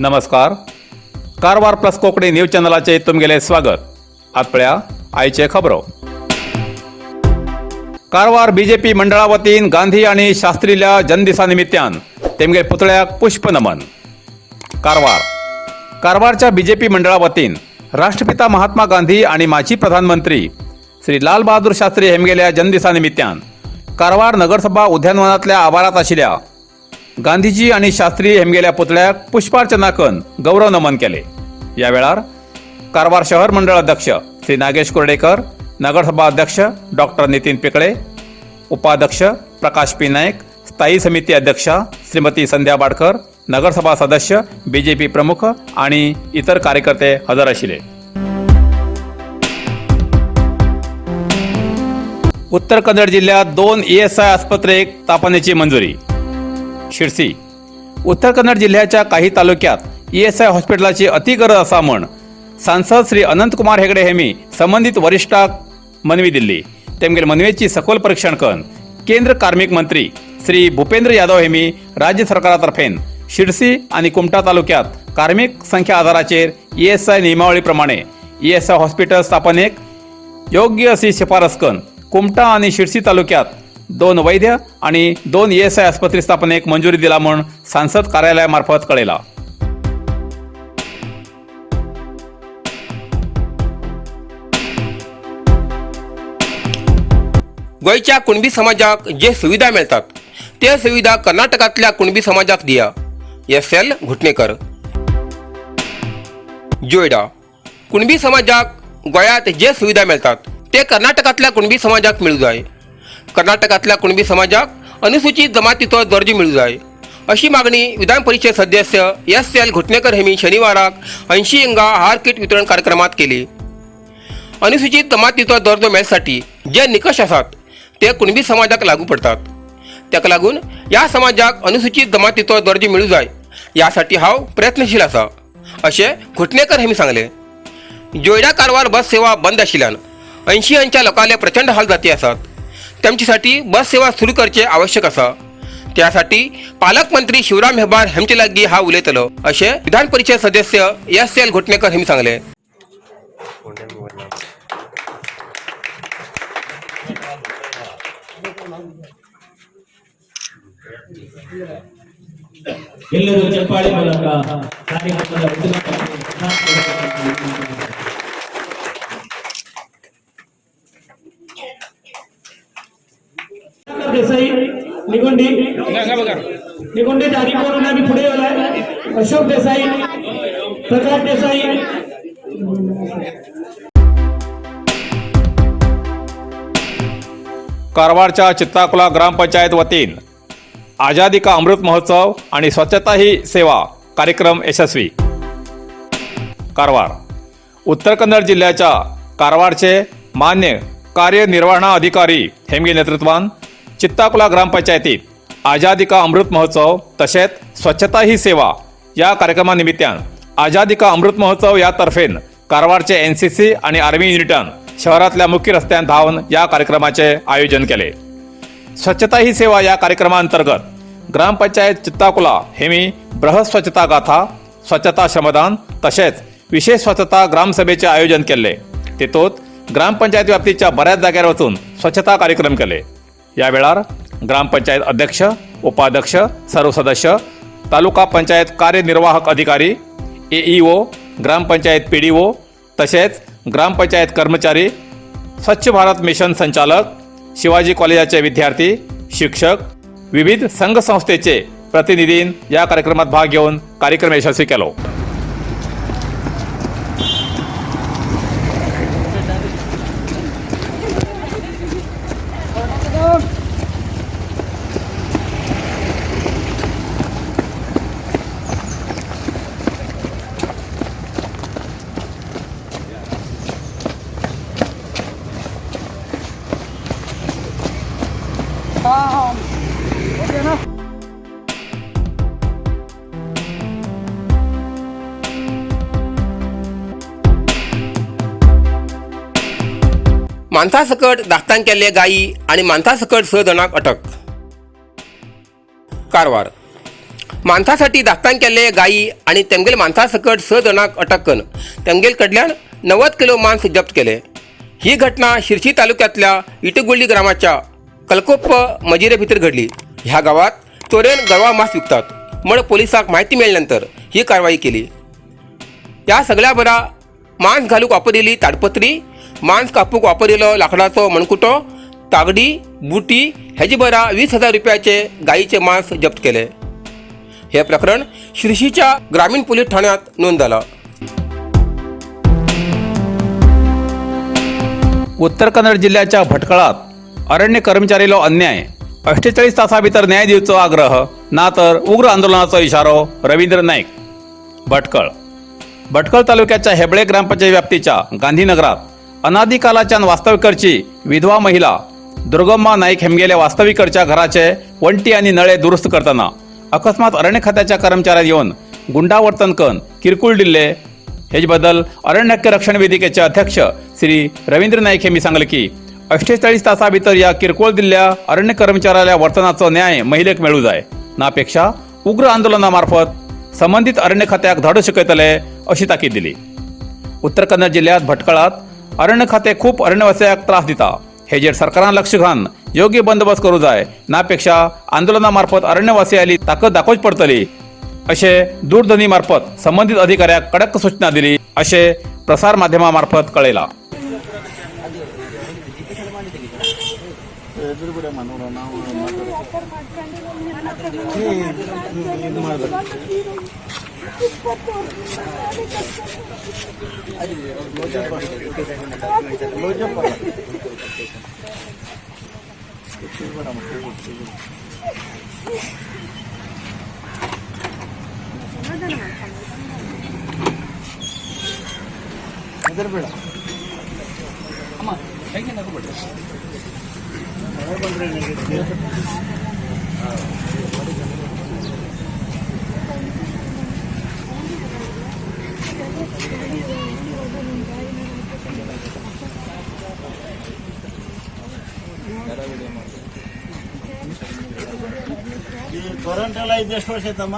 नमस्कार, Karwar plus Konkani news चॅनलाचे तुमगेले स्वागत. आत पळया आयचे खबरो. कारवार बीजेपी मंडळा वतीन गांधी आनी शास्त्रील्या जन्मदिसा निमित्यान तेमगे पुतळ्याक पुष्पनमन. कारवार. कारवारच्या बीजेपी मंडळा वतीन राष्ट्रपिता महात्मा गांधी आणि माजी प्रधानमंत्री श्री लाल बहादूर शास्त्री हेमगेल्या जन्मदिसा निमित्यान कारवार नगरसभा उद्यानवनातल्या आवारात आशिल्ल्या गांधीजी आणि शास्त्री हेमगेल्या पुतळ्याक पुष्पार्चना करून गौरव नमन केले. या वेळार कारवार शहर मंडळ अध्यक्ष श्री नागेश कुर्डेकर, नगरसभा अध्यक्ष डॉक्टर नितीन पिकळे, उपाध्यक्ष प्रकाश पी नाईक, स्थायी समिती अध्यक्षा श्रीमती संध्या बाडकर, नगरसभा सदस्य, बीजेपी प्रमुख आणि इतर कार्यकर्ते हजर आशिल्ले. उत्तर कन्नड जिल्ह्यात 2 ईएसआय आस्पत्रेक स्थापनेची मंजुरी. शिरसी. उत्तर कन्नड जिल्ह्याच्या काही तालुक्यात ईएसआय हॉस्पिटलाची अति गरज आसा म्हण सांसद श्री अनंतकुमार हेगडे हेमी संबंदीत वरिश्ठाक मनवी दिल्ली. तेमगेले मनवेची सखोल परीक्षण करून केंद्र कार्मिक मंत्री श्री भूपेंद्र यादव हेमी राज्य सरकारातर्फेन शिरसी आणि कुमठा तालुक्यात कार्मिक संख्या आधाराचेर ईएसआय नियमावळी प्रमाणे ईएसआय हॉस्पिटल स्थापनेक योग्य अशी शिफारस करून कुमठा आणि शिरसी तालुक्यात 2 वैद्य आणि 2 ईएसआय आस्पत्री स्थापनेक मंजुरी दिला म्हूण सांसद कार्यालयामार्फत कळयला. गोंयच्या कुणबी समाजाक जे सुविधा मेळटात ते सुविधा कर्नाटकांतल्या कुणबी समाजाक दिया. S L Ghutnekar. जोयडा. कुणबी समाजाक गोंयांत जे सुविधा मेळटात ते कर्नाटकांतल्या कुणबी समाजाक मेळूं जाय. कर्नाटकांतल्या कुणबी समाजाक अनुसूचित जमातीचो दर्जो मेळूं जाय अशी मागणी विधान परिषद सदस्य एस एल घुटणेकर हेमी शनिवाराक 80 हिंगा हार किट वितरण कार्यक्रमात केली. अनुसूचित जमातीचो दर्जो मेळसाठी जे निकश आसात ते कुणबी समाजाक लागू पडतात. ताका लागून ह्या समाजाक अनुसूचित जमातीचो दर्जो मेळूं जाय यासाठी हांव प्रयत्नशील आसा अशें घुटणेकर हेमी सांगलें. जोयडा कारवार बस सेवा बंद आशिल्ल्यान 80 अंच्या लोकांले प्रचंड हाल जाती आसात. तेमचे बस सेवा सुरू करचे आवश्यक आसा. त्यासाठी पालकमंत्री शिवराम हेब्बार हेमचे लागीं हांव उलयतलो अशें विधान परिषद सदस्य एस एल घुटणेकर हेमी सांगलें. ಎಲ್ಲರೂ ಚಪ್ಪಾಳೆ ಮೂಲಕ ಕಾರ್ಯಕ್ರಮದ ಉದ್ಘಾಟನೆ. देसाई निगोंडी निगोंडी दारीपूरहून आम्ही पुढे आलाय. अशोक देसाई, प्रकाश देसाई. कारवारच्या चित्ताकुला ग्रामपंचायत वतीन आझादी का अमृत महोत्सव आणि स्वच्छता ही सेवा कार्यक्रम यशस्वी. कारवार. उत्तर कन्नड जिल्ह्याच्या कारवारचे मान्य कार्यनिर्वहणा अधिकारी हेमगे नेतृत्वान चित्ताकुला ग्रामपंचायतीत आझादी का अमृत महोत्सव तसेच स्वच्छता ही सेवा या कार्यक्रमानिमित्तान आझादी का अमृत महोत्सव या तर्फेन कारवारचे एनसीसी आणि आर्मी युनिटान शहरातल्या मुख्य रस्त्यान धावन या कार्यक्रमाचे आयोजन केले. स्वच्छता ही सेवा या कार्यक्रमाअंतर्गत ग्रामपंचायत चित्ताकुला हेमी बृहत स्वच्छता गाथा, स्वच्छता श्रमदान तसेच विशेष स्वच्छता ग्रामसभेचे आयोजन केले. तेतूत ग्रामपंचायत व्याप्तीच्या बऱ्याच जाग्यार वचून स्वच्छता कार्यक्रम केले. या वेळार ग्रामपंचायत अध्यक्ष, उपाध्यक्ष, सर्व सदस्य, तालुका पंचायत कार्यनिर्वाहक अधिकारी, एईओ, ग्रामपंचायत पीडीओ तसेच ग्रामपंचायत कर्मचारी, स्वच्छ भारत मिशन संचालक, शिवाजी कॉलेजाचे विद्यार्थी, शिक्षक, विविध संघसंस्थेचे प्रतिनिधीन या कार्यक्रमात भाग घेऊन कार्यक्रम यशस्वी केलो. मानसासकट धाकटान केल्ले गायी आनी मानसासकट 6 जाणांक अटक. कारवार. मांसासाठी दास्तान केल्ले गायी आनी तेमगेल मांसा सकट 6 जाणांक अटक करून तेमगेल कडल्यान 90 किलो मांस जप्त केले. ही घटना शिरशी तालुक्यांतल्या इटगुळ्ळी ग्रामाच्या कलकोप्प मजिरे भितर घडली. ह्या गावात चोरयेन गोरवां मांस विकतात म्हण पोलिसांक म्हायती मेळ्ळे नंतर ही कारवाई केली. ह्या सगळ्या बरा मांस घालूंक वापरिल्ली ताडपत्री, मांस कापूंक वापरिल्लो लांकडाचो मणकुटो, तागडी, बुटी हेजे बरा 20,000 रुपयाचे गायीचे मांस जप्त केले. हे प्रकरण शिरशीच्या ग्रामीण पोलीस ठाण्यात नोंद झालं. उत्तर कन्नड जिल्ह्याच्या भटकळात अरण्य कर्मचारीलो अन्याय, 48 तासां भितर न्याय दिवचो आग्रह, ना तर उग्र आंदोलनाचो इशारो रवींद्र नाईक. भटकळ भटकळ तालुक्याच्या हेबळे ग्रामपंचायत व्याप्तीच्या गांधीनगरात अनादिकालाच्यान वास्तव्य करची विधवा महिला दुर्गम्मा नाईक हेमगेल्या वास्तवीकडच्या घराचे वण्टी आणि नळे दुरुस्त करताना अकस्मात अरण्य खात्याच्या कर्मचाऱ्यान येवन गुंडावर्तन करून किरकोळ दिल्ले. हेज बद्दल अरण्य हक्क रक्षण वेदिकेचे अध्यक्ष श्री रवींद्र नाईक यांनी सांगले की 48 तासा भितर या किरकोळ दिल्ल्या अरण्य कर्मचाऱ्याच्या वर्तनाचो न्याय महिलेक मेळू जाय, नापेक्षा उग्र आंदोलनामार्फत संबंधित अरण्य खात्याक धाडू शकतले अशी ताकीद दिली. उत्तर कन्नड जिल्ह्यात भटकळात अरण्य खाते खूप अरण्यवासियांक त्रास दिता. हेजेर सरकारान लक्ष घालून योग्य बंदोबस्त करू जाय, नापेक्षा आंदोलनामार्फत अरण्यवासियांली ताकद दाखोवची पडतली असे दूरध्वनी मार्फत संबंधित अधिकाऱ्याक कडक सूचना दिली असे प्रसार माध्यमामार्फत कळयला. ಈ ಕರೆಂಟ್ ಎಲ್ಲ ಇದು ಎಷ್ಟು ವರ್ಷ ಆಯ್ತಮ್ಮ?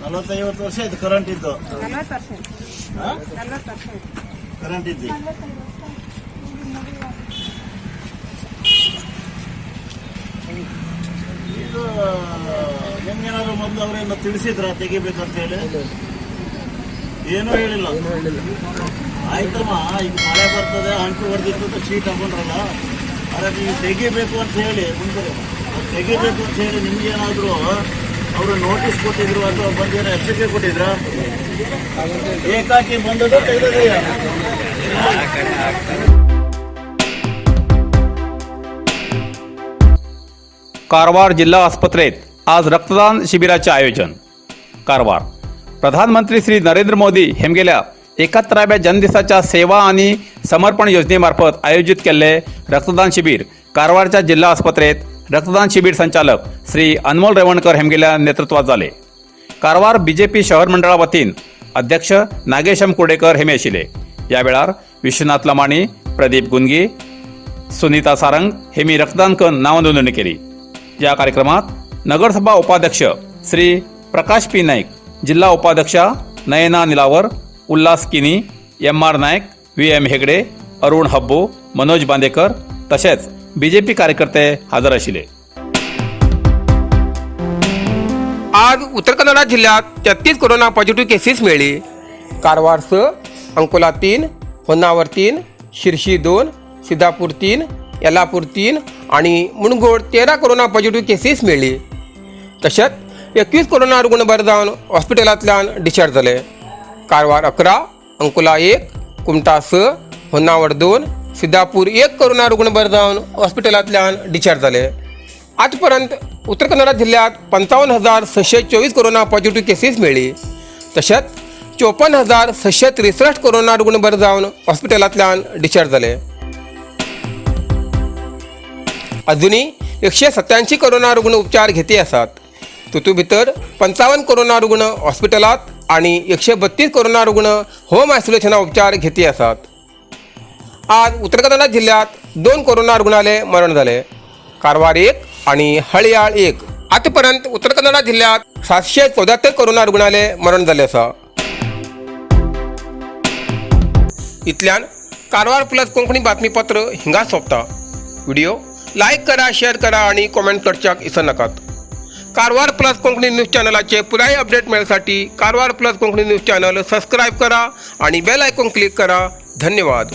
40-50 ವರ್ಷ ಆಯ್ತು ಕರೆಂಟ್ ಇದ್ದು. ಕರೆಂಟ್ ಇದ್ದು ಇದು ನಿಮ್ಗೇನಾದ್ರು ಮೊದಲು ಅವ್ರೇನೋ ತಿಳಿಸಿದ್ರ ತೆಗಿಬೇಕಂತ ಹೇಳಿ? ಏನೂ ಹೇಳಿಲ್ಲ. ಆಯ್ತಮ್ಮ, ಈಗ ಮಳೆ ಬರ್ತದೆ, ಅಂಟು ಹೊಡೆದಿತ್ತು ಅಂತ ಶೀಟ್ ಹಾಕೊಂಡ್ರಲ್ಲ, ಅದಕ್ಕೆ ಈಗ ತೆಗಿಬೇಕು ಅಂತ ಹೇಳಿ, ಮುಂದೆ ತೆಗಿಬೇಕು ಅಂತ ಹೇಳಿ ನಿಮ್ಗೇನಾದ್ರು ಅವರು ನೋಟಿಸ್ ಕೊಟ್ಟಿದ್ರು ಅಥವಾ ಬಂದೇನೋ ಎಚ್ಚರಿಕೆ ಕೊಟ್ಟಿದ್ರ? ಏಕಾಕಿ ಬಂದದ್ದು ತೆಗೆದಿದೆಯಾ? कारवार जिल्हा आस्पत्रेत आज रक्तदान शिबिराचे आयोजन. कारवार प्रधानमंत्री श्री नरेंद्र मोदी हेमगेल्या 71व्या जन्मदिसाच्या सेवा आणि समर्पण योजनेमार्फत आयोजित केल्ले रक्तदान शिबिर कारवारच्या जिल्हा आस्पत्रेत रक्तदान शिबिर संचालक श्री अनमोल रेवणकर हेमगेल्या नेतृत्वात झाले. कारवार बीजेपी शहर मंडळा वतीन अध्यक्ष नागेश एम कुर्डेकर हेमे आशिल्ले. या वेळार विश्वनाथ लमाणी, प्रदीप गुंगी, सुनीता सारंग हेमी रक्तदान करून नावनोंदणी केली. या कार्यक्रमात नगरसभा उपाध्यक्ष श्री प्रकाश पी नाईक, जिल्हा उपाध्यक्षा Nayana Nilawar, Ulhas Kini, M R Naik, V M Hegde, Arun Habbu, Manoj Bandekar तसेच बीजेपी कार्यकर्ते हजर आशिल्ले. आज उत्तर कन्नडा जिल्ह्यात 33 कोरोना पॉझिटिव्ह केसीस मेळ्ळी. कारवार 6, अंकोला 3, होन्नावर 3, शिरशी 2, सिद्धापूर 3, येलापूर 3 आणि मुणगोड 13 कोरोना पॉझिटिव्ह केसीस मेळ्ळी. तशेंच 21 कोरोना रुग्ण बरे जावन हॉस्पिटलांतल्यान डिस्चार्ज जाले. कारवार 11, अंकोला 1, कुमटा 6, होन्नावर 2, सिद्धापूर 1 कोरोना रुग्ण बरे जावन हॉस्पिटलांतल्यान डिस्चार्ज जाले. आजपर्यंत उत्तर कन्नडा जिल्ह्यात 55,624 कोरोना पॉझिटिव्ह केसीस मेळ्ळी. तशेंच 54,663 कोरोना रुग्ण बरे जावन हॉस्पिटलांतल्यान डिस्चार्ज जाले. अजुनूय 187 कोरोना रुग्ण उपचार घेती आसात. तितूंत भितर 55 कोरोना रुग्ण हॉस्पिटलांत आनी 132 कोरोना रुग्ण होम आयसोलेशना उपचार घेती आसात. आज उत्तर कन्नडा जिल्ह्यात 2 कोरोना रुग्णाले मरण जाले. कारवार 1, आणि हळयाळ 1. आतापर्यंत उत्तर कन्नडा जिल्ह्यात 774 कोरोना रुग्णाले मरण जाल्लें आसा. इतल्यान कारवार प्लस कोंकणी बातमीपत्र हिंगा सोंपता. व्हिडिओ लायक करा, शेअर करा आणि कॉमेंट करच्याक इसरनाकात. कारवार प्लस कोंकणी न्यूज चॅनलाचे पुराय update मेळसाठी Karwar plus Konkani news channel subscribe करा आणि बेल आयकॉन क्लिक करा. धन्यवाद.